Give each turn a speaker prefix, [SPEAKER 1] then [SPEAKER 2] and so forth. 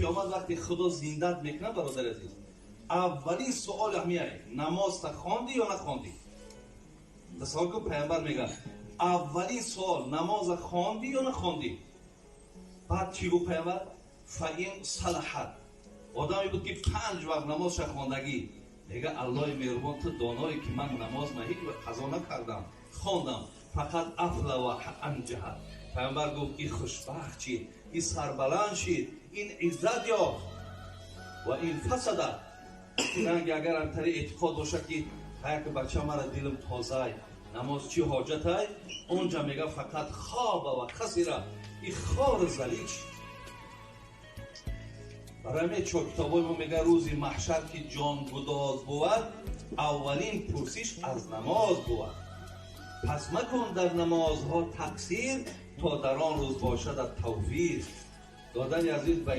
[SPEAKER 1] Қиёмат, вақте Худо зиндат мекунад, бародари азиз, аввалин суол ҳамияй: намозта хонди ё нахондӣ? Тасаввур кун, пайғамбар мегӯяд: аввалин суол: намоза хонди ё нахондӣ? Баъд чӣ гуфт пайғамбар? فإن صلحت. Одаме буд, ки панҷ вақт намозша хондагӣ. Мега: «Аллоҳи меҳрубон, ту доное, ки ман намоз ма ҳеҷ вақт қазо накардам, хондам». فقد أفلح وأنجح. Пайғамбар гуфт: ин хушбахт шид, ин сарбаланд шид, ин иззат ёфт. وإن فسدت. Ранги агар антари эътиқод бошад, ки як бача, мара дилам тозай, намоз чӣ ҳоҷатай? Онҷа мега: فقد خاب وخسر. И хор залил шид. Барои ҳамин чо китобҳои мо мега: рӯзи маҳшар, ки ҷонгудоз бувад, аввалин пурсиш аз намоз бувад. Пас макун дар намозҳо тақсир, то дар он рӯз бошадат тавфиқ додани азиз ба.